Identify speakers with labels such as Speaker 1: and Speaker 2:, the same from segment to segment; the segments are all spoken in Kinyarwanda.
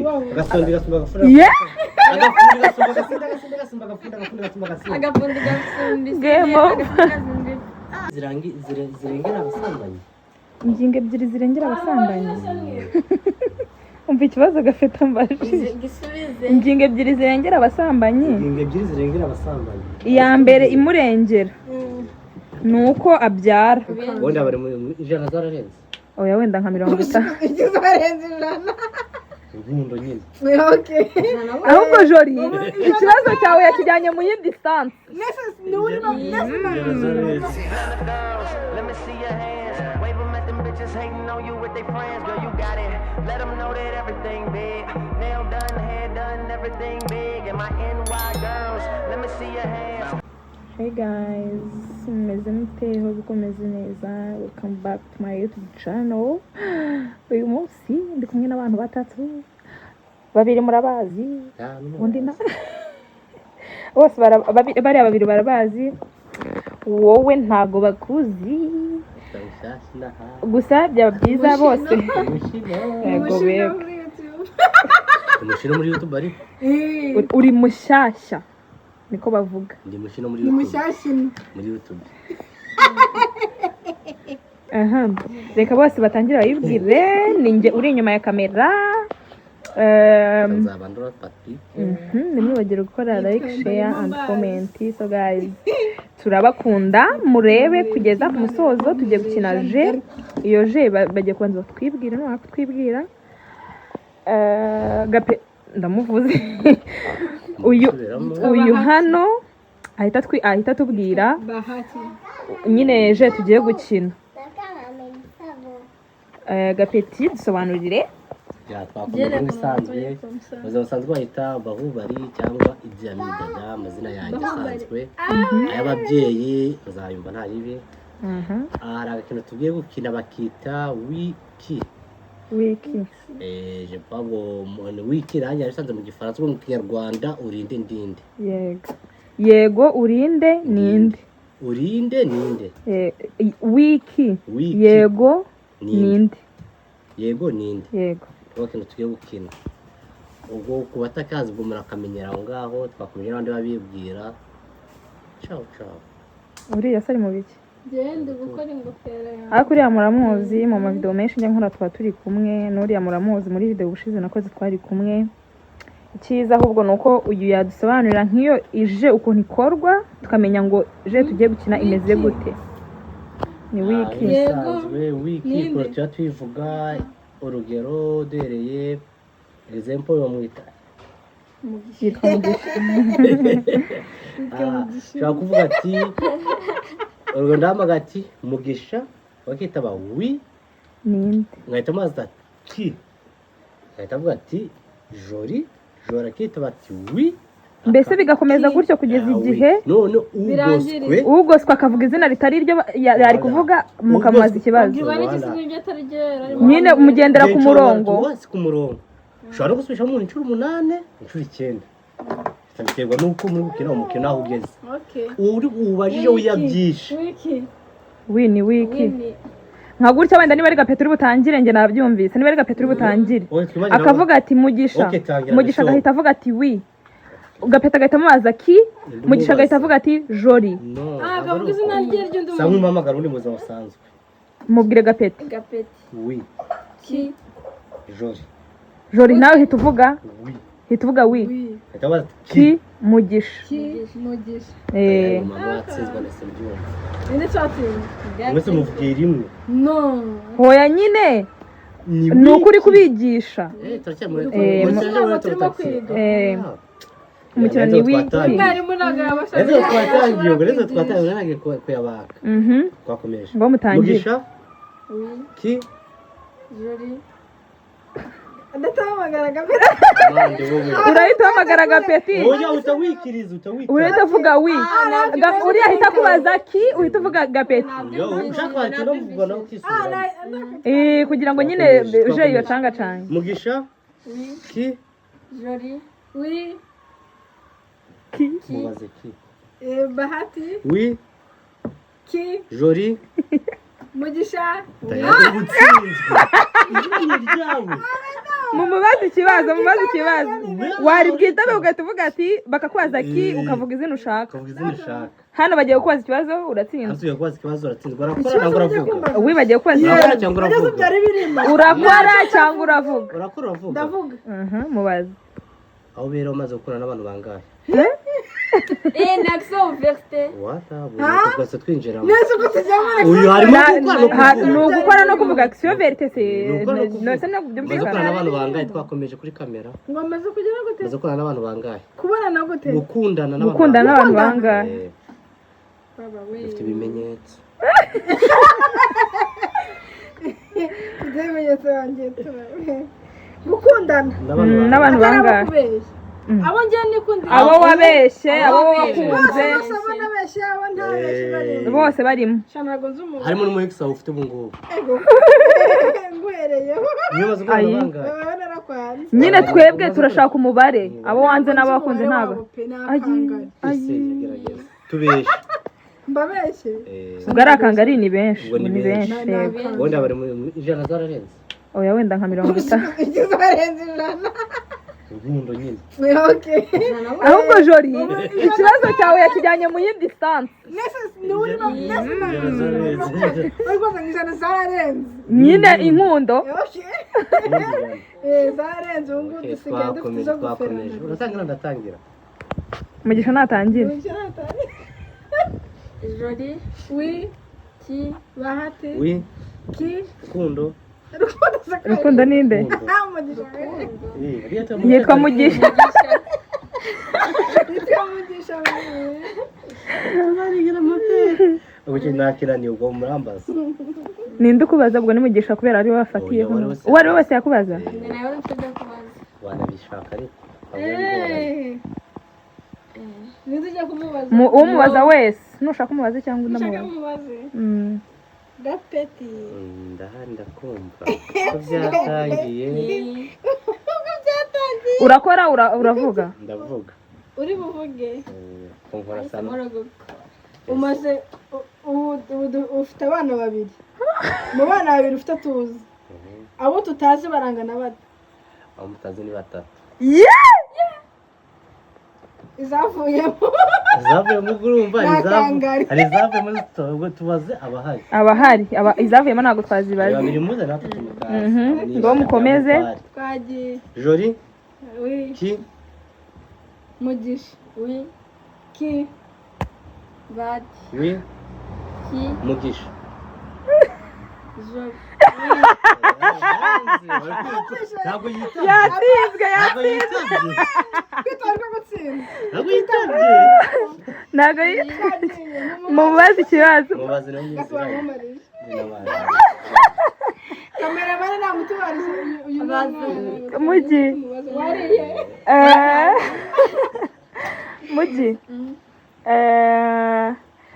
Speaker 1: Agasundi gasumba agafunda.
Speaker 2: Ye.
Speaker 1: Agafundi gasumba agasinda, agasinda gasumba agafundi, agafundi gasumba agasinda.
Speaker 3: Agafundi gasumba isi.
Speaker 2: Game over.
Speaker 3: Agafundi gasumba ifi.
Speaker 1: Zirengera abasambanyi.
Speaker 2: Ingingo ebyiri zirengera abasambanyi. Umva ikibazo gafite ambajije.
Speaker 3: Gisubize.
Speaker 2: Ingingo ebyiri zirengera abasambanyi.
Speaker 1: Ingingo ebyiri zirengera abasambanyi.
Speaker 2: Iya mbere imurengera ni uko abyara.
Speaker 1: Wenda bari mu 100 zararenze.
Speaker 2: Oya, wenda nka 50.
Speaker 4: Igize barenze 100.
Speaker 1: Urukundo nyine.
Speaker 4: Okay.
Speaker 2: Ahubwo Jori, ikibazo cyawe yakijyanye mu yindi stance.
Speaker 1: 100 zararenze.
Speaker 5: Girls, let me see your hands. Wave 'em at them bitches hating on you with their friends. Girl, you got it. Let them know that everything big. Nail done, hair done, everything big. And my NY girls, let me see your hands.
Speaker 2: Hey guys, mumeze mute? Hope ko mumeze neza. Welcome back to my YouTube channel. Uyu munsi ndi kumwe n'abantu batatu. Babiri murabazi, undi na bose bariya babiri barabazi. Wowe ntago bakuzi. Gusa byaba byiza bose. Yego bega.
Speaker 1: Umushino muri YouTube ariko.
Speaker 2: Uri mushyashya. Niko bavuga.
Speaker 1: Ndi mushino muri
Speaker 4: Ni
Speaker 1: YouTube.
Speaker 4: mushyashya.
Speaker 1: Muri YouTube.
Speaker 2: Aha. Reka bose batangire bayibwire, ni njye uri inyuma ya kamera.
Speaker 1: Nzabandora Patrick.
Speaker 2: Ntimwibagire gukora like, share and comment. So guys, turabakunda, murebe kugeza ku musozo. Tugiye gukina jeu. Iyo jeu bagiye kubanza batwibwira, numara kutwibwira, gape ndamuvuze uyu.
Speaker 1: Gusubiramo.
Speaker 2: Uyu hano ahita atubwira
Speaker 4: Bahati.
Speaker 2: nyine jeu tugiye gukina. Gapeti, dusobanurire.
Speaker 1: Ya, twakomeje nk'ibisanzwe. Ubuzima busanzwe bahita Bahubari cyangwa Idi Amin Dada, amazina yanjye asanzwe. Ay'ababyeyi muzayumva nta ribi. Aha hari agakino tugiye gukina bakita wiki.
Speaker 2: Wiki.
Speaker 1: Je pas ngo ni wiki nanjye yabisanze mu Gifaransa, ubwo mu Kinyarwanda urinde ndinde.
Speaker 2: Yego yego, urinde ninde?
Speaker 1: Urinde ninde.
Speaker 2: Wiki.
Speaker 1: Wiki.
Speaker 2: Yego.
Speaker 1: Ninde.
Speaker 2: Ninde.
Speaker 1: Yego ninde.
Speaker 2: Yego.
Speaker 1: Niko kintu tugiye gukina. Ubwo ku batakazi ubwo murakamenyera aho ngaho, twakomeje n'abandi babibwira. Ciao ciao.
Speaker 2: Uriya se ari mu biki?
Speaker 3: Genda gukora ingofero yawe.
Speaker 2: Ariko uriya muramuzi mu mavideo menshi njya nkora, tuba turi kumwe n'uriya muramuzi muri video ubushize nakoze twari kumwe. Icyiza ahubwo ni uko uyu yadusobanurira nk'iyo ije ukuntu ikorwa, tukamenya ngo jeu tugiye gukina imeze gute. Ni wiki.
Speaker 1: Ibisanzwe wiki.
Speaker 3: Ninde?
Speaker 1: Ukuntu tuba tubivuga, urugero duhereye example bamwita
Speaker 2: Yitwa Mugisha.
Speaker 1: Ushobora kuvuga ati, urugero ndahamagara ati "Mugisha", bakitaba "Oui".
Speaker 2: Ninde?
Speaker 1: Nkahita mubaza ati "Qui?", nkahita avuga ati "Jori". Jori akitaba ati "Oui".
Speaker 2: Mbese bigakomeza gutyo kugeza
Speaker 1: Ah, oui.
Speaker 2: igihe
Speaker 1: none ugoswe.
Speaker 3: Birangiriye.
Speaker 2: Ugoswe akavuga izina ritari iryo yari kuvuga, mukamubaza ikibazo.
Speaker 3: Ubwirwa n'iki?
Speaker 1: Voilà.
Speaker 3: Si ibyo atari ryo yari arimo.
Speaker 2: Nyine mugendera ku murongo.
Speaker 1: Wese ku murongo. Ushobora no gusubishamo umuntu inshuro umunani, inshuro 9, biterwa n'uko muri gukina umukino aho ugeze.
Speaker 3: Okay.
Speaker 1: Uri ubajije uyabyishe.
Speaker 3: Wiki.
Speaker 2: Wi ni wiki.
Speaker 3: Wini.
Speaker 2: Nka gutya wenda niba ari Gapeti uri butangire, njye nabyumvise, niba ari Gapeti uri butangire
Speaker 1: Wowe twibagire
Speaker 2: akavuga ati "Mugisha".
Speaker 1: Okay, tangira.
Speaker 2: Mugisha
Speaker 1: Gaso.
Speaker 2: agahita avuga ati "Oui", Gapeti agahita amubaza "Qui?",
Speaker 1: Ndi
Speaker 2: Mugisha agahita
Speaker 1: mubaza.
Speaker 2: avuga ati "Jori".
Speaker 1: No.
Speaker 3: Ah, akavuga izina rye ry'undi
Speaker 1: Sa
Speaker 3: muntu.
Speaker 1: nk'umuhamagara undi mu buzima busanzwe.
Speaker 2: Mubwire, Gapeti.
Speaker 3: Gapeti.
Speaker 1: Oui.
Speaker 3: Qui?
Speaker 1: Jori.
Speaker 2: Jori, nawe hita uvuga.
Speaker 1: Oui.
Speaker 2: Hita uvuga "Oui".
Speaker 4: Oui.
Speaker 1: Ahita abaza ati
Speaker 2: "Qui?" Mugisha.
Speaker 4: Qui? Mugisha.
Speaker 1: Mama watsinzwe na simbyumva.
Speaker 4: Ninde cyatsinze?
Speaker 1: Mwese muvugiye rimwe.
Speaker 4: No.
Speaker 2: Hoya nyine.
Speaker 1: Ni
Speaker 2: Ni ukuri kubigisha.
Speaker 1: Turacyari muri
Speaker 2: Eh,
Speaker 4: ntabwo turimo kwiga.
Speaker 2: Umukino ni wiki.
Speaker 4: Umwarimu ntabwo yabasha.
Speaker 1: Rero twatangiye, ubwo rero twatangiye nange kuyabaka. Twakomeje.
Speaker 2: Ngo mutangire.
Speaker 1: Mugisha.
Speaker 3: Oui.
Speaker 1: Qui?
Speaker 3: Jori.
Speaker 4: Ndatahamagara Gapeti.
Speaker 1: Abandi wowe.
Speaker 2: Urahita uhamagara Gapeti.
Speaker 1: Oya, utawikiriza, utawikiriza.
Speaker 2: Urahita uvuga "Oui". Uriya ahita akubaza "Qui?", uhita uvuga "Gapeti".
Speaker 1: Yo, ushaka wahita unavuga nawe ukisubiramo.
Speaker 2: Kugira ngo nyine
Speaker 1: Twakomeje,
Speaker 2: uje
Speaker 1: twakomeje.
Speaker 2: iyo cangacanga.
Speaker 1: Mugisha.
Speaker 3: Oui.
Speaker 1: Qui?
Speaker 3: Jori.
Speaker 4: Oui.
Speaker 2: Qui?
Speaker 1: Mubaze "Qui".
Speaker 4: Bahati.
Speaker 1: Oui.
Speaker 4: Qui?
Speaker 1: Jori.
Speaker 4: Mugisha.
Speaker 1: Tayari gutsinzwe. Ijwi ni iryawe.
Speaker 2: Mumubaze ikibazo, mubaze ikibazo. Wari bwitabe ugahita uvuga ati, bakakubaza ki, ukavuga izina ushaka.
Speaker 1: Ukavuga izina ushaka.
Speaker 2: Hano bagiye kukubaza ikibazo, uratsinzwe.
Speaker 1: Hano tugiye kubaza ikibazo, uratsinzwe. Urakora cyangwa uravuga?
Speaker 2: We bagiye kubaza
Speaker 1: Urakora
Speaker 2: ikibazo.
Speaker 1: cyangwa
Speaker 4: Ibibazo
Speaker 1: uravuga?
Speaker 4: byari birimo.
Speaker 2: Urakora cyangwa uravuga?
Speaker 1: Urakora, uravuga?
Speaker 4: Ndavuga.
Speaker 2: Mubaze.
Speaker 1: Aho ubera umaze gukorana n'abantu bangahe?
Speaker 3: Eh, ni action ou vérité?
Speaker 1: Wata buri twese twinjiramo.
Speaker 4: Neza uko tujya muri
Speaker 1: Uyu harimo
Speaker 2: Na-
Speaker 1: gukora no
Speaker 2: ni
Speaker 1: kuvuga.
Speaker 2: ugukora no kuvuga, action vérité se.
Speaker 1: Ni ugukora no kuvuga.
Speaker 2: Nose ntabwo
Speaker 1: Umaze
Speaker 2: byumvikana.
Speaker 1: gukorana n'abantu bangahe? Twakomeje kuri kamera.
Speaker 4: Ngo amaze kugera gute?
Speaker 1: Umaze gukorana n'abantu bangahe?
Speaker 4: Kubona na gute?
Speaker 1: Gukundana n'abantu
Speaker 2: Gukundana n'abantu
Speaker 4: Gukundana.
Speaker 2: bangahe?
Speaker 1: Eh,
Speaker 4: Baba we.
Speaker 1: dufite ibimenyetso.
Speaker 4: Ibyo bimenyetso banjye gukundana.
Speaker 1: N'abantu
Speaker 2: Mm, n'abantu
Speaker 1: bangahe?
Speaker 2: bangahe?
Speaker 4: Atarabakubeshya. Abo ngiye nikundira.
Speaker 2: Abo wabeshye, abo
Speaker 3: Abo
Speaker 2: wakunze.
Speaker 4: Bose, bose, abo nabeshye, abo ntabeshye barimo.
Speaker 2: Bose barimo.
Speaker 4: Sha, ntabwo nzi umuntu.
Speaker 1: Harimo n'umu ex wawe ufite ubu ngubu.
Speaker 4: Ego. Nguhereyeho.
Speaker 1: Niyo umaze gukorana
Speaker 2: Ayi.
Speaker 1: bangahe?
Speaker 4: Wowe narakwanze.
Speaker 2: Nyine twebwe turashaka umubare, abo wanze n'abo wakunze ntabwo.
Speaker 4: Ayi.
Speaker 1: Ese gerageza tubeshe.
Speaker 4: Mbabeshye.
Speaker 1: Eh,
Speaker 2: Ubwo ari akangari ni benshi.
Speaker 1: Ubwo ni
Speaker 2: ni
Speaker 1: benshi.
Speaker 2: benshi, yego.
Speaker 1: Ubundi abari mu 100 zararenze.
Speaker 2: Oya, wenda nka 50.
Speaker 4: Igize arenze 100.
Speaker 1: Urukundo nyine.
Speaker 4: Okay.
Speaker 2: Ahubwo Jori, ikibazo cyawe yakijyanye mu yindi stance.
Speaker 4: Nese ni urimo nese.
Speaker 1: 100 zararenze.
Speaker 4: Uri kuvuga ngo 100 zararenze.
Speaker 2: Nyine inkundo.
Speaker 4: Okay. Eh, zararenze ubu ngubu
Speaker 1: Okay,
Speaker 4: dusigaye dufite
Speaker 1: twakomeje
Speaker 4: izo
Speaker 1: twakomeje
Speaker 4: guferana.
Speaker 1: Uratangira, ndatangira.
Speaker 2: Mugisha natangira.
Speaker 3: Jolie.
Speaker 4: Oui.
Speaker 3: Qui?
Speaker 4: Bahati.
Speaker 1: Wi.
Speaker 4: Ki.
Speaker 1: Rukundo.
Speaker 4: Rukundo se.
Speaker 2: Rukundo ninde?
Speaker 1: Rukundo.
Speaker 4: Ah, Mugisha.
Speaker 1: Eh, yitwa
Speaker 2: Yitwa Mugisha.
Speaker 4: Yitwa Mugisha.
Speaker 1: Ubwo nakiraniye, ubwo murambaza.
Speaker 2: Ninde ukubaza? Ubwo ni Mugisha kubera ari we wafatiyeho.
Speaker 1: Oya, uwo ari we wese.
Speaker 2: Uwo ari we wese yakubaza.
Speaker 3: Ni nawe ufite ibyo kubaza.
Speaker 1: Wanabishaka ariko ntabwo bigoranye.
Speaker 4: Ninde ujya kumubaza?
Speaker 2: Umubaza wese, nushaka umubaze cyangwa
Speaker 4: Ushaka
Speaker 2: unamubaze.
Speaker 4: mubaze. Gapeti.
Speaker 1: Ndahari, ndakumva ko byatangiye.
Speaker 2: Urakora, uravuga?
Speaker 1: Ndavuga.
Speaker 4: Uri buvuge.
Speaker 1: Eh, ko nkora sana.
Speaker 4: Umaze ubu ufite abana babiri. Mu bana babiri ufite tuzi. Abo tutazi barangana bate?
Speaker 1: Aho mutazi ni batatu.
Speaker 4: Izavuyemo.
Speaker 1: Izavuyemo urumva hari
Speaker 4: Nakangari.
Speaker 1: hari izavuyemo, ubwo tubaze abahari.
Speaker 2: Abahari, izavuyemo ntabwo twazibaze.
Speaker 1: Babiri muze natwe tumutazi.
Speaker 2: Ngo mukomeze.
Speaker 4: Twagiye.
Speaker 1: Jori.
Speaker 4: Oui.
Speaker 1: Ki.
Speaker 4: Mugisha.
Speaker 3: Oui.
Speaker 4: Ki.
Speaker 3: Bahati.
Speaker 1: Wi.
Speaker 3: Qui?
Speaker 1: Mugisha.
Speaker 3: Jolie.
Speaker 1: Ntabwo yitabye.
Speaker 2: Yatsinzwe.
Speaker 1: Ntabwo yitabye.
Speaker 4: Kwitwara ko gutsinda.
Speaker 1: Ntabwo yitabye.
Speaker 2: Ntabwo mubaze ikibazo.
Speaker 1: Mubaze nawe
Speaker 4: Gasaba
Speaker 1: muziranye.
Speaker 4: nkumarije.
Speaker 1: N'abana.
Speaker 4: Kameramani namutubariza uyu mwana.
Speaker 2: Mugi.
Speaker 4: Wariye.
Speaker 2: Mugi.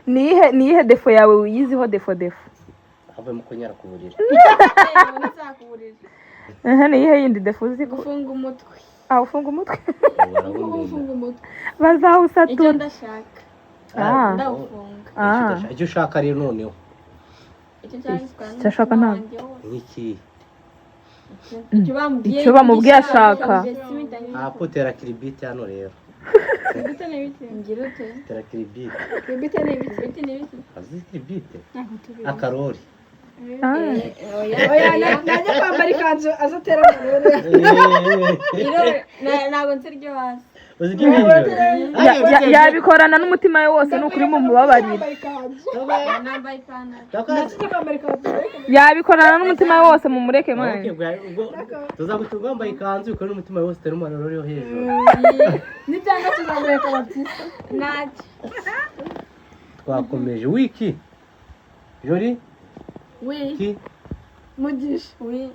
Speaker 2: Niyihe défaut yawe wiyiziho, défaut?
Speaker 1: Havuyemo kunyara ku buriri.
Speaker 2: Aha, niyihe yindi défaut uzi ko
Speaker 3: Gufunga umutwe.
Speaker 2: Ah, ufunga umutwe.
Speaker 1: Barawundinda.
Speaker 4: Ufunga umutwe.
Speaker 3: Icyo
Speaker 2: Bazawusatura.
Speaker 3: ndashaka.
Speaker 2: Ah.
Speaker 3: Ndawufunga.
Speaker 2: Ah.
Speaker 1: Icyo ushaka rero noneho.
Speaker 3: Icyo nshaka.
Speaker 2: Icyo ashaka ntabwo.
Speaker 1: Nk'ikihe?
Speaker 3: Icyo bamubwiye.
Speaker 2: Icyo bamubwiye ashaka.
Speaker 1: Ah, putera kiribiti hano rero.
Speaker 4: Ibiti ni ibiti.
Speaker 3: Ngira ute?
Speaker 1: Tera kiribiti.
Speaker 4: Ibiti ni ibiti.
Speaker 3: Ibiti ni ibiti.
Speaker 1: Azi kiribiti?
Speaker 4: Ntabwo tubizi.
Speaker 1: Akarori.
Speaker 2: Ah.
Speaker 3: Oya.
Speaker 4: Oya, najya kwambara ikanzu azatera amarore.
Speaker 3: Irore, ntabwo nzi iryo hasi.
Speaker 1: Uzi ko ibiryo
Speaker 2: Yabikorana n'umutima we wose, ni ukuri mumubabarire.
Speaker 4: Yambaye ikanzu.
Speaker 3: Nambaye ipantaro.
Speaker 4: Ndashaka kwambara ikanzu.
Speaker 2: Yabikorana n'umutima we wose, mumureke mwana.
Speaker 1: Tuzagutunga wambaye ikanzu, ukore n'umutima wose, utera umarori yo hejuru.
Speaker 4: Nibyanga tuzamureka babyita.
Speaker 3: Ntacyo.
Speaker 1: Twakomeje wiki Jori.
Speaker 3: Oui.
Speaker 1: Ki.
Speaker 4: Mugisha.
Speaker 3: Oui.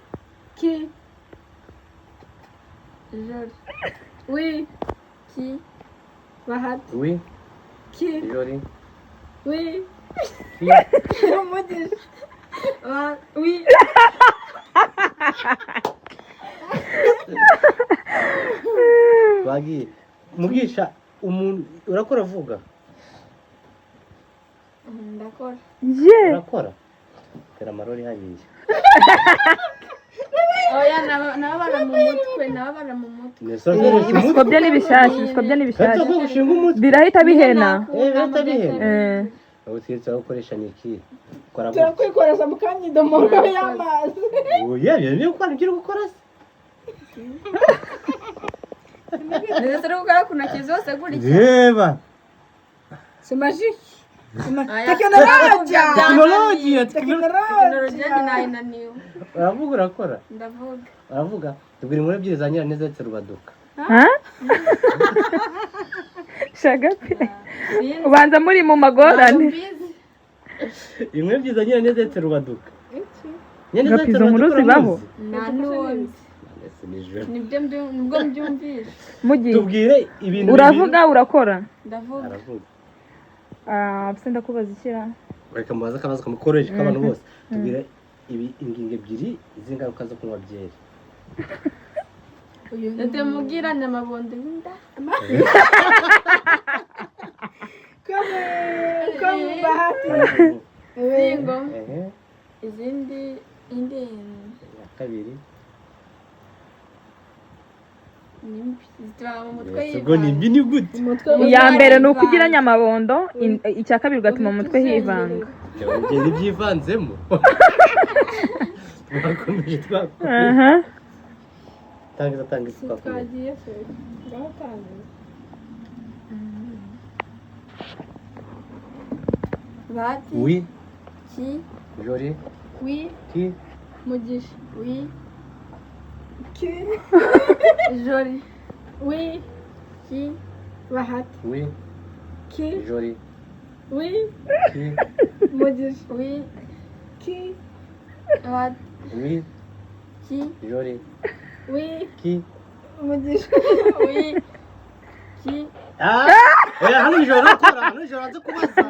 Speaker 4: Ki.
Speaker 3: Jolie.
Speaker 4: Oui.
Speaker 3: Qui?
Speaker 4: Bahati.
Speaker 1: Wi.
Speaker 4: Ki.
Speaker 1: Jori.
Speaker 4: Oui.
Speaker 1: Ki.
Speaker 4: Mugisha.
Speaker 3: Ah, oui.
Speaker 1: Twagiye Mugisha, umuntu urakora avuga.
Speaker 3: Ndakora.
Speaker 2: Ye.
Speaker 1: Urakora, tera amarori hariya.
Speaker 3: Oya, nababara mu mutwe, nababara mu mutwe.
Speaker 2: Ibisuko bye ni bishyashya, ibisuko bye ni bishyashya.
Speaker 1: Gushinga umutwe.
Speaker 2: Birahita bihena.
Speaker 1: Birahita bihena.
Speaker 2: Eh.
Speaker 1: Ubu twicara gukoresha ni iki? Kora gutya.
Speaker 4: Turakwikoresha mu kanya idomoro y'amazi.
Speaker 1: Oya, ibyo ni gukora ibyo uri gukora se.
Speaker 3: Ndetse uri gukora ku ntoki zose gutya.
Speaker 1: Reba.
Speaker 4: C'est magique.
Speaker 3: Aya.
Speaker 4: Tekinolojiya.
Speaker 1: Tekinolojiya.
Speaker 3: Tekinolojiya nayinaniwe.
Speaker 1: Uravuga, urakora.
Speaker 3: Ndavuga.
Speaker 1: Uravuga. Tubwira inkuru ebyiri za Nyiranezetse Rubaduka.
Speaker 2: Ha? Shagape.
Speaker 3: Sinzi.
Speaker 2: Ubanza muri mu magorane.
Speaker 3: Ntabwo mbizi.
Speaker 1: Inkuru ebyiri za Nyiranezetse Rubaduka.
Speaker 2: Gapi, izo nkuru zibaho?
Speaker 3: Nta n'uwundi.
Speaker 1: Ese ni jwe.
Speaker 3: Nibyo nibwo mbyumvise.
Speaker 2: Mugiye.
Speaker 1: Tubwire ibintu.
Speaker 2: Uravuga, urakora.
Speaker 3: Ndavuga.
Speaker 1: Aravuga.
Speaker 2: Ah, se ndakubaza ikira.
Speaker 1: Reka mubaze akabazo kamukoroheje k'abantu bose. Tubwire ibi ingingo ebyiri z'ingaruka zo kunywa byeri.
Speaker 3: Ndetse mubwira nyamabondo w'inda.
Speaker 4: Comme Bahati.
Speaker 3: Singo.
Speaker 1: Ehe.
Speaker 3: Izindi indi
Speaker 1: Iya kabiri.
Speaker 3: Ni mbi zituma mu mutwe.
Speaker 1: Ese ubwo ni mbi ni gute?
Speaker 4: Umutwe.
Speaker 2: Iya mbere ni uko ugira nyamabondo, icya kabiri ugatuma mu mutwe hivanga.
Speaker 1: Ibyo ntibyivanzemo. Twakomeje, twakomeje.
Speaker 2: Aha.
Speaker 1: Tangiza, tangiza, twakomeje.
Speaker 4: Twagiye se. Ngaho tangiza.
Speaker 3: Bahati.
Speaker 1: Oui.
Speaker 3: Ki.
Speaker 1: Jori.
Speaker 3: Wi.
Speaker 1: Ki.
Speaker 3: Mugisha. Wi.
Speaker 4: Ki.
Speaker 3: Jori.
Speaker 4: Wi.
Speaker 3: Ki.
Speaker 4: Bahati.
Speaker 1: Oui.
Speaker 4: Ki.
Speaker 1: Jori.
Speaker 4: Wi.
Speaker 1: Ki.
Speaker 4: Mugisha.
Speaker 3: Wi.
Speaker 4: Ki.
Speaker 3: Bahati.
Speaker 1: Oui.
Speaker 3: Ki.
Speaker 1: Jori.
Speaker 4: Wi.
Speaker 1: Ki.
Speaker 4: Mugisha.
Speaker 3: Wi. Ki.
Speaker 1: Ah! Oya, hano ijoro urakora, hano ijoro wanze kubaza.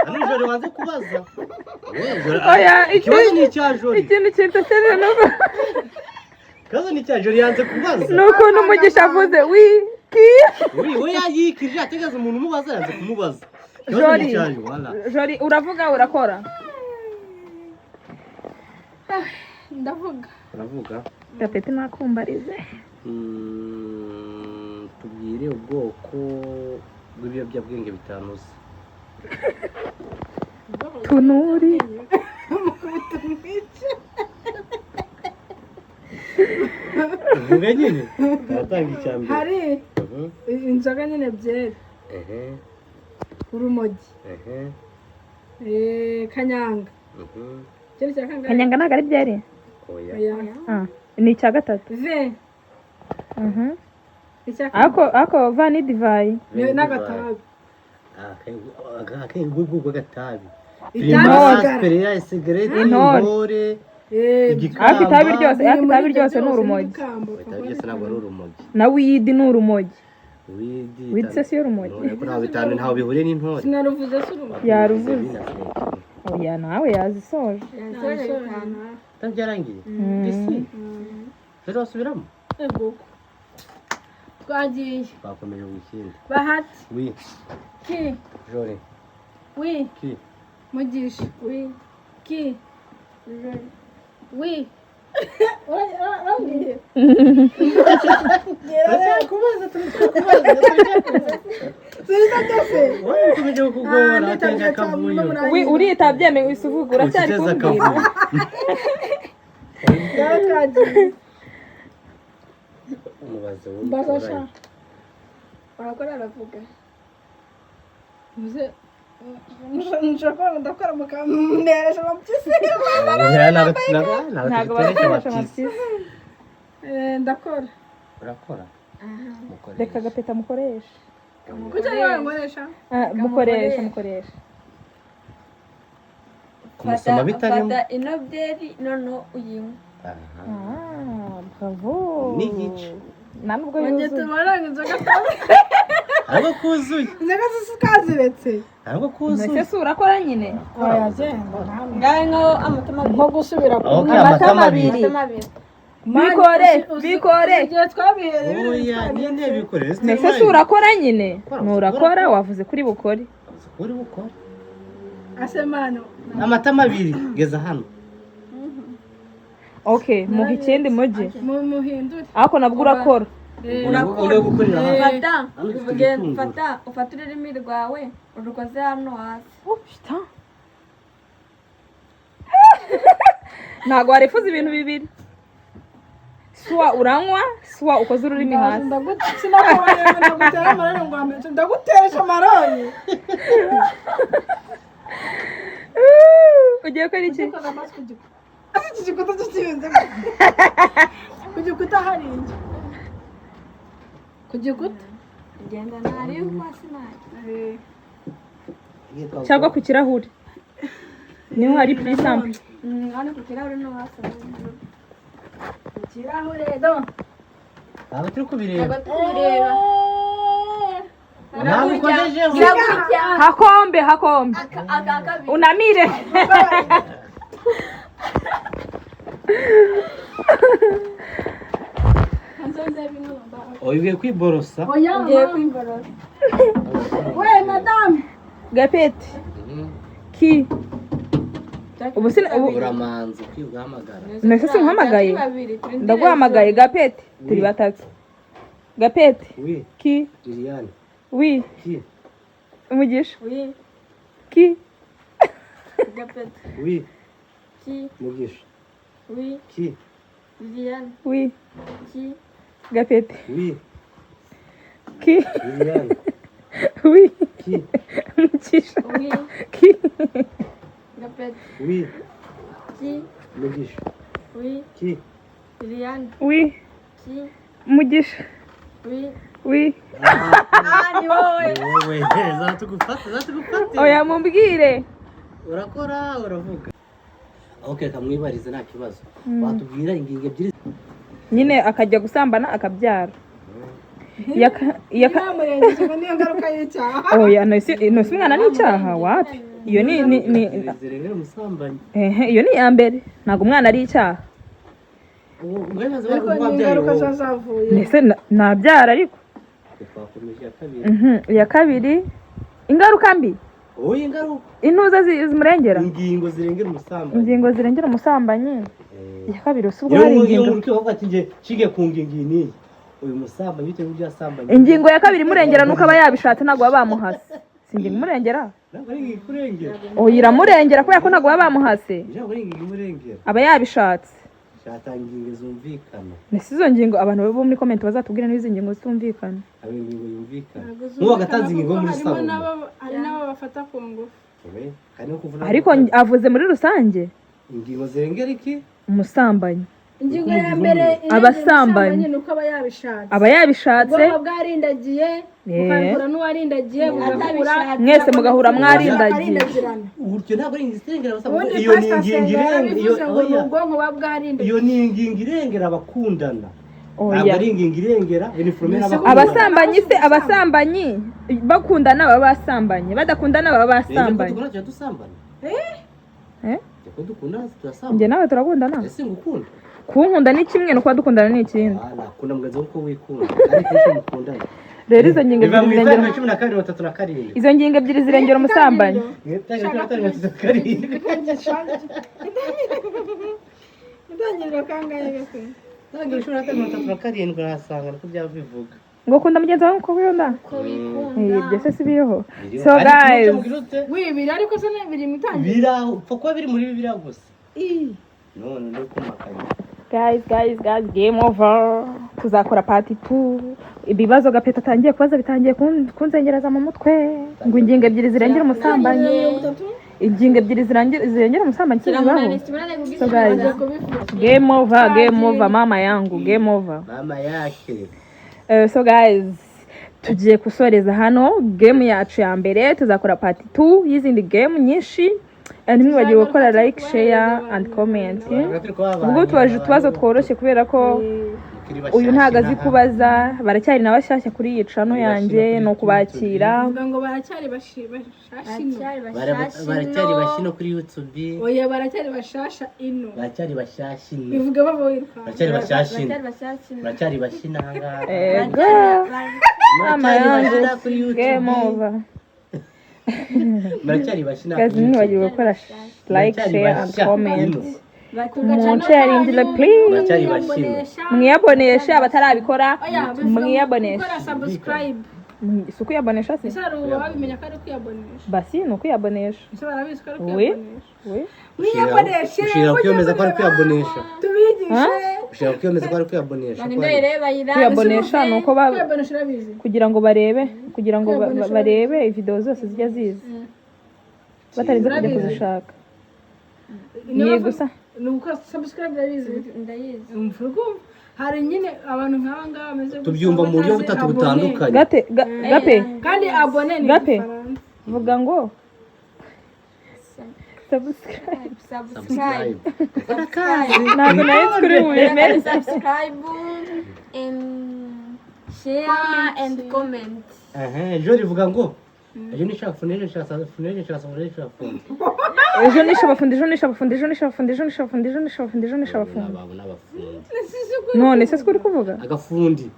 Speaker 1: Hano ijoro wanze kubaza. Oya,
Speaker 2: Oya,
Speaker 1: ikibazo ni icya Jori.
Speaker 2: Ikintu kinsekeje ni uko
Speaker 1: Ikibazo ni icya Jori, yanze kubaza.
Speaker 2: Ni ukuntu Umugisha avuze wi ki.
Speaker 1: Oui, we yayikirije ategaza umuntu umubaza, yanze kumubaza. Ikibazo ni
Speaker 2: Jori.
Speaker 1: icya Jori, voilà.
Speaker 2: Jori, uravuga, urakora.
Speaker 4: Ndavuga.
Speaker 1: Uravuga.
Speaker 2: Gapeti nakumbarize.
Speaker 1: Tubwire ubwoko bw'ibiyobyabwenge bitanu uzi.
Speaker 2: Tunuri.
Speaker 4: Mukubita umwice.
Speaker 1: Uvuga nyine. Aratanga icya mbere.
Speaker 4: Hari inzoga nyine, byeri, urumogi, kanyanga. Ikindi cya kangahe?
Speaker 2: Kanyanga ntabwo ari byeri.
Speaker 1: Oya.
Speaker 4: Oya.
Speaker 2: Ah, ni icya gatatu.
Speaker 4: Ve. Icya
Speaker 2: Ako va ni divayi.
Speaker 4: kane n'agatabi.
Speaker 1: Akenge bw'agatabi.
Speaker 4: Itabi,
Speaker 1: Primus,
Speaker 4: sigara.
Speaker 1: Perrier, cigarette,
Speaker 2: Intore.
Speaker 1: intore, igikamba.
Speaker 2: Ariko itabi ryose,
Speaker 4: Biri
Speaker 2: ariko
Speaker 4: muri
Speaker 2: itabi
Speaker 4: ibyo
Speaker 2: ryose ni
Speaker 4: byose
Speaker 2: urumogi.
Speaker 4: n'igikamba.
Speaker 1: Itabi ryose ntabwo ari urumogi.
Speaker 2: Na weed ni urumogi.
Speaker 1: Weed.
Speaker 2: Weed se si urumogi?
Speaker 1: Intore, ariko ntaho bitanu, ntaho bihuriye n'intore.
Speaker 4: Sinaruvuze se urumogi?
Speaker 2: Yaruvuze. Oya, nawe yazisoje.
Speaker 3: Yasoje bitanu.
Speaker 1: Itabi byarangiye. Ese rero wasubiramo?
Speaker 4: Ego. Twagiye.
Speaker 1: Twakomeje mu kindi.
Speaker 4: Bahati.
Speaker 1: Oui.
Speaker 4: Ki.
Speaker 1: Jori.
Speaker 4: Wi.
Speaker 1: Ki.
Speaker 4: Mugisha.
Speaker 3: Wi.
Speaker 4: Ki.
Speaker 3: Jori.
Speaker 4: Wi. Urambwiye.
Speaker 1: Turakubaza, turakubaza.
Speaker 4: Subiza byose.
Speaker 1: Wowe ukomeje kukugora, wateje akavuyo.
Speaker 2: Wi uritabye wese uvuga, uracyari
Speaker 1: Uteze
Speaker 2: kumbwira.
Speaker 1: akavuyo.
Speaker 4: Ngaho twagiye.
Speaker 1: Umubaze wowe.
Speaker 4: Mbaza sha.
Speaker 3: Urakora, aravuga.
Speaker 4: Muze. Nshobora kuba ndakora mukamperesha amapyisi.
Speaker 1: Oya, ntabwo
Speaker 2: Ntabwo
Speaker 1: tuguteresha
Speaker 2: bakoresha
Speaker 1: amapyisi.
Speaker 2: amapyisi.
Speaker 4: Ndakora.
Speaker 1: Urakora. Mukoresha.
Speaker 2: Reka agapeta mukoresha.
Speaker 4: Kuki ari wowe nkoresha?
Speaker 2: Ah, mukoresha, mukoresha.
Speaker 1: Kumusoma bitarimo.
Speaker 3: Fata ino byeri noneho uyinywe.
Speaker 1: Aha.
Speaker 2: Ah, bravo.
Speaker 1: N'igice.
Speaker 2: Nta nubwo
Speaker 4: Wanjye
Speaker 2: yuzuye.
Speaker 4: tumaranga inzoga.
Speaker 1: Ntabwo kuzuye.
Speaker 4: Inzoga zose ukaziretse.
Speaker 1: Ntabwo kuzuye.
Speaker 2: Mbese si urakora nyine?
Speaker 4: Oya, genda.
Speaker 3: Ngahe nkaho amatama abiri.
Speaker 4: Nko gusubira ku
Speaker 1: Okay, amatama abiri.
Speaker 3: Amatama abiri.
Speaker 2: Bikore, bikore.
Speaker 4: Igihe twabihereye.
Speaker 1: Oya, niyo ntebe bikorere.
Speaker 2: Mbese si urakora nyine? Nturakora, wavuze kuri bukore.
Speaker 1: Uri bukore.
Speaker 4: Asemano.
Speaker 1: Amatama abiri geza hano.
Speaker 2: Okay, muha ikindi mujye.
Speaker 4: Muhindure.
Speaker 2: Ariko nabwo urakora.
Speaker 1: Uri gukorera hano.
Speaker 3: Fata,
Speaker 1: Hano dufite
Speaker 3: uvuge,
Speaker 1: ibitunguru.
Speaker 3: fata, ufate ururimi rwawe urukoze hano hasi.
Speaker 2: Oh, putain. Ntabwo warefuza ibintu bibiri, suwa uranywa, suwa ukoze ururimi hasi.
Speaker 4: Sinakubonye ngo ndagutera amarori, ngo wambaye, ndaguteresha amarori.
Speaker 2: Ugiye gukora iki?
Speaker 4: Ukoze amaso ku gikuta. Ese iki gikuta cyo kibenze ku gikuta? Hariya ku gikuta.
Speaker 3: Genda ntari hasi nabi.
Speaker 2: Cyangwa ku kirahuri niho hari plus simple.
Speaker 3: Hano ku kirahuri no hasi.
Speaker 4: Ikirahure do.
Speaker 1: Ntabwo turi kubireba.
Speaker 3: Tubireba.
Speaker 1: Ntabwo ukojejeho.
Speaker 3: Biragurya.
Speaker 2: Hakombe, hakombe.
Speaker 3: Aka kabiri.
Speaker 2: Unamire.
Speaker 1: Oya, ugiye kwiborosa.
Speaker 4: Oya.
Speaker 3: Ugiye kwiborosa.
Speaker 4: We madamu.
Speaker 2: Gapeti ki ubu sina ubu.
Speaker 1: Uramanza ukigahamagara.
Speaker 2: Nese simuhamagaye?
Speaker 3: Turi babiri, turi
Speaker 2: Ndaguhamagaye Gapeti, turi batatu. Gapeti.
Speaker 1: Wi.
Speaker 2: Ki.
Speaker 1: Liliane.
Speaker 2: Wi.
Speaker 1: Ki.
Speaker 2: Umugisha.
Speaker 3: Wi.
Speaker 2: Ki.
Speaker 3: Gapeti.
Speaker 1: Wi.
Speaker 3: Ki.
Speaker 1: Mugisha.
Speaker 3: Wi.
Speaker 1: Ki.
Speaker 3: Liliane.
Speaker 2: Wi.
Speaker 3: Ki.
Speaker 2: Gapeti.
Speaker 1: Wi.
Speaker 2: Ki.
Speaker 1: Liliane.
Speaker 2: Wi.
Speaker 1: Ki.
Speaker 2: Umugisha.
Speaker 3: Wi.
Speaker 2: Ki.
Speaker 3: Gapeti.
Speaker 1: Wi.
Speaker 3: Ki.
Speaker 1: Mugisha.
Speaker 3: Wi.
Speaker 1: Ki.
Speaker 3: Liliane.
Speaker 2: Wi.
Speaker 3: Ki.
Speaker 2: Umugisha.
Speaker 3: Wi.
Speaker 2: Wi.
Speaker 3: Ah, ni wowe.
Speaker 1: Ni wowe. Zatugufate, zatugufate.
Speaker 2: Oya, mumbwire.
Speaker 1: Urakora, uravuga. Okay, kamwibarize, nta kibazo. Watubwira ingingo ebyiri.
Speaker 2: Nyine akajya gusambana akabyara. Yaka
Speaker 4: Murenge niyo ngaruka y'icyaha.
Speaker 2: Oya, nose umwana ni icyaha? Wapi, iyo ni
Speaker 1: zirengera umusambanyi.
Speaker 2: Ehe, iyo ni iya mbere, ntabwo umwana ari icyaha.
Speaker 1: Mwabaza
Speaker 4: Ariko ni
Speaker 1: wabyaye
Speaker 4: ingaruka
Speaker 1: wowe.
Speaker 4: ziba zavuye.
Speaker 2: Mbese nabyara ariko.
Speaker 1: Twakomeje iya kabiri.
Speaker 2: Iya kabiri, ingaruka mbi.
Speaker 1: Wowe, ingaruka.
Speaker 2: Intuza zimurengera.
Speaker 1: Ingingo zirengera umusambanyi.
Speaker 2: Ingingo zirengera umusambanyi. Iya kabiri, si ubwo
Speaker 1: Iyo
Speaker 2: hari
Speaker 1: iyo
Speaker 2: ingingo
Speaker 1: urukiko bavuga ati nge nshinge ku ngingo iyi n'iyi, uyu musambanyi bitewe n'ibyo yasambanye.
Speaker 2: Ingingo ya kabiri imurengera nuko aba yabishatse, ntabwo baba bamuhase. Si ingingo imurengera.
Speaker 1: Ntabwo ari ingingo ikurengera.
Speaker 2: Oya, iramurengera kubera ko ntabwo baba bamuhase.
Speaker 1: Ntabwo ari ingingo imurengera.
Speaker 2: Aba yabishatse.
Speaker 1: Shatanga ingingo zumvikana.
Speaker 2: Mbese izo ngingo, abantu bo muri comment bazatubwira niba izi ngingo zitumvikana.
Speaker 1: Haba ingingo yumvikana nk'ubu agatanze ingingo muri
Speaker 4: Harimo
Speaker 1: Salomo.
Speaker 4: Hari n'abo bafata ku ngufu.
Speaker 1: Obe, hari no kuvuna.
Speaker 2: Ariko avuze muri rusange.
Speaker 1: Ingingo zirengera iki?
Speaker 2: Umusambanyi.
Speaker 4: Ingingo ya mbere irengera
Speaker 2: Abasambanyi.
Speaker 4: umusambanyi ni uko aba yabishatse.
Speaker 2: Aba yabishatse.
Speaker 4: Ubwonko bwarindagiye, bukahura n'uwarindagiye, mugahura.
Speaker 2: Mwese mugahura mwarindagiye.
Speaker 4: Mukarindagirana.
Speaker 1: Uryo ntabwo ari ingingo irengera abasambanyi.
Speaker 4: Ubundi
Speaker 1: Iyo ni
Speaker 4: Pastor
Speaker 1: ingingo
Speaker 4: Senga
Speaker 1: irengera
Speaker 4: yarabivuze ngo ni
Speaker 1: oya.
Speaker 4: ubwonko buba bwarindagiye.
Speaker 1: Iyo ni ingingo irengera abakundana, ntabwo
Speaker 2: Oya.
Speaker 1: ari ingingo irengera uniforme n'abakundana.
Speaker 2: Abasambanyi se, abasambanyi bakundana baba basambanye, badakundana baba
Speaker 1: Rero ko
Speaker 2: basambanye.
Speaker 1: dukundana tujya dusambana.
Speaker 2: Eh?
Speaker 1: Ko dukundana
Speaker 2: Njye
Speaker 1: turasambana.
Speaker 2: nawe turakundana.
Speaker 1: Ese ngukunda?
Speaker 2: Kunkunda ni kimwe no kuba dukundana ni ikindi.
Speaker 1: Ah, nakunda mugenzi wawe uko wikunda, kandi kenshi mukundana.
Speaker 2: Rero izo ngingo
Speaker 1: Biva
Speaker 2: ebyiri
Speaker 1: mu
Speaker 2: zirengera
Speaker 1: itangiriro 12:37.
Speaker 2: Izo ngingo ebyiri zirengera umusambanyi.
Speaker 1: Mu itangiriro 12:37.
Speaker 4: Itangiriro kangahe gase?
Speaker 1: Itangiriro 12:37, urahasanga niko byaba bivuga.
Speaker 2: Ngo kunda mugenzi wawe nkuko wikunda.
Speaker 3: Ko wikunda.
Speaker 2: Ibyo se si biriho?
Speaker 1: Biriho.
Speaker 2: So
Speaker 1: Ariko
Speaker 2: guys,
Speaker 1: icyo mubwira ute?
Speaker 4: Wibiri ariko se biri mu itangiriro.
Speaker 1: Biraho, upfa kuba biri muri Bibiliya gusa. None no kumakanya.
Speaker 2: Guys, guys, guys, game over. Tuzakora part 2. Ibibazo Gapeta atangiye kubaza bitangiye kunzengereza mu mutwe, ngo ingingo ebyiri zirengera umusambanyi, ingingo ebyiri zirengera umusambanyi zibaho.
Speaker 3: Kiramunaniye, kimunaniye.
Speaker 2: So guys,
Speaker 3: Kubivuga.
Speaker 2: game over, game over, mama yangu, game over.
Speaker 1: Mama yake.
Speaker 2: So guys, tugiye gusoreza hano game yacu ya mbere. Tuzakora part 2 y'izindi game nyinshi. Ntimwibagirwe gukora like, share and comment. Ubwo tubaje utubazo tworoshye kubera ko uyu ntabwo azi kubaza, baracyari na bashyashya kuri iyi channel yanjye, ni ukubakira.
Speaker 4: Bavuga ngo baracyari bashasha ino.
Speaker 1: Baracyari bashyino kuri YouTube.
Speaker 4: Oya, baracyari bashasha ino.
Speaker 1: Baracyari bashyashya ino.
Speaker 4: Bivuga bava wirukanka.
Speaker 1: Baracyari bashyashya ino.
Speaker 3: Baracyari bashyashya.
Speaker 1: Baracyari bashyino ahangaha.
Speaker 2: Ego mama
Speaker 1: Baracyari
Speaker 2: yangu,
Speaker 1: bashyina kuri
Speaker 2: game
Speaker 1: YouTube.
Speaker 2: over.
Speaker 1: Baracyari bashyina
Speaker 2: Guys,
Speaker 1: kuri
Speaker 2: ntimwibagirwe
Speaker 1: YouTube.
Speaker 2: gukora like,
Speaker 1: Baracyari
Speaker 2: share and
Speaker 1: bashya
Speaker 2: comment.
Speaker 1: ino.
Speaker 2: Munsharinge, like, please.
Speaker 1: Baracyari bashimwe.
Speaker 2: Mwiyaboneshe, abatarabikora mwiyaboneshe.
Speaker 4: Gukora subscribe.
Speaker 2: Si ukwiyabonesha se?
Speaker 4: Ese hari ubu babimenya ko ari kwiyabonesha?
Speaker 2: Basi ni ukwiyabonesha.
Speaker 4: Ese barabizi ko ari
Speaker 2: Oui.
Speaker 4: kwiyabonesha?
Speaker 2: Oui.
Speaker 4: Mwiyaboneshe.
Speaker 1: Ushobora kwiyemeza ko ari kwiyabonesha.
Speaker 4: Tubigishe.
Speaker 1: Ushobora kwiyemeza ko ari kwiyabonesha ko
Speaker 3: Ninde
Speaker 1: ari
Speaker 3: reba yira.
Speaker 2: Kwiyabonesha ni uko
Speaker 4: Kwiyabonesha urabizi?
Speaker 2: Kugira ngo barebe, kugira ngo barebe video zose zijya ziza batarinze kujya kuzishaka.
Speaker 4: Niyo
Speaker 2: Ni
Speaker 4: mpamvu-
Speaker 2: gusa.
Speaker 4: Ni ugukora subscribe, urabizi?
Speaker 3: Ndayizi.
Speaker 4: Umva, urumva hari nyine abantu nk'aba ngaba bameze gutya,
Speaker 1: Tubyumva mu buryo
Speaker 4: batazi
Speaker 1: butatu
Speaker 4: abone.
Speaker 1: butandukanye.
Speaker 2: Gate gape.
Speaker 4: Kandi abone ni
Speaker 2: Gape.
Speaker 4: igifaransa.
Speaker 2: Vuga ngo subscribe.
Speaker 3: Subscribe.
Speaker 1: Subscribe.
Speaker 2: Ntabwo nari nzi kuri bubimeze.
Speaker 3: Subscribe and share and comment.
Speaker 1: Ehe, ejo rivuga ngo ejo nishaka fundi, ejo nishaka fundi, ejo nishaka fundi, ejo nishaka fundi.
Speaker 2: Ejo nishe abafundi, ejo nishe abafundi, ejo nishe abafundi, ejo nishe abafundi, ejo nishe abafundi, ejo nishe abafundi.
Speaker 1: Abo n'abafundi.
Speaker 2: None se siko uri kuvuga?
Speaker 1: Agafundi.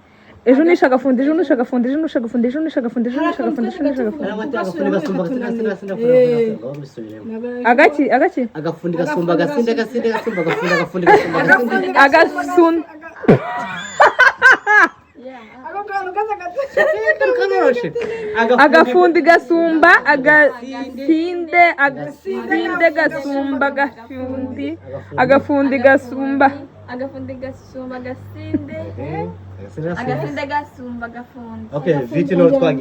Speaker 2: Ejo nishe agafundi, ejo nishe agafundi, ejo nishe agafundi, ejo nishe agafundi, ejo nishe agafundi, ejo nishe agafundi.
Speaker 1: Aravuga ati agafundi gasumba agasinde, agasinde, agasinde, agasinde, ngaho bisubiremo.
Speaker 2: Agaki agaki.
Speaker 1: Agafundi gasumba agasinde, agasinde gasumba agafundi, agafundi gasumba agasinde.
Speaker 2: Agasun.
Speaker 4: Ako kantu kaza gato.
Speaker 1: Kanyoroshe.
Speaker 2: Agafundi gasumba agasinde, agasinde gasumba agafundi, agafundi gasumba.
Speaker 3: Agafundi gasumba agasinde.
Speaker 1: Agasinde gasumba.
Speaker 3: Agasinde gasumba agafundi.
Speaker 1: Okay, viti no twagiye.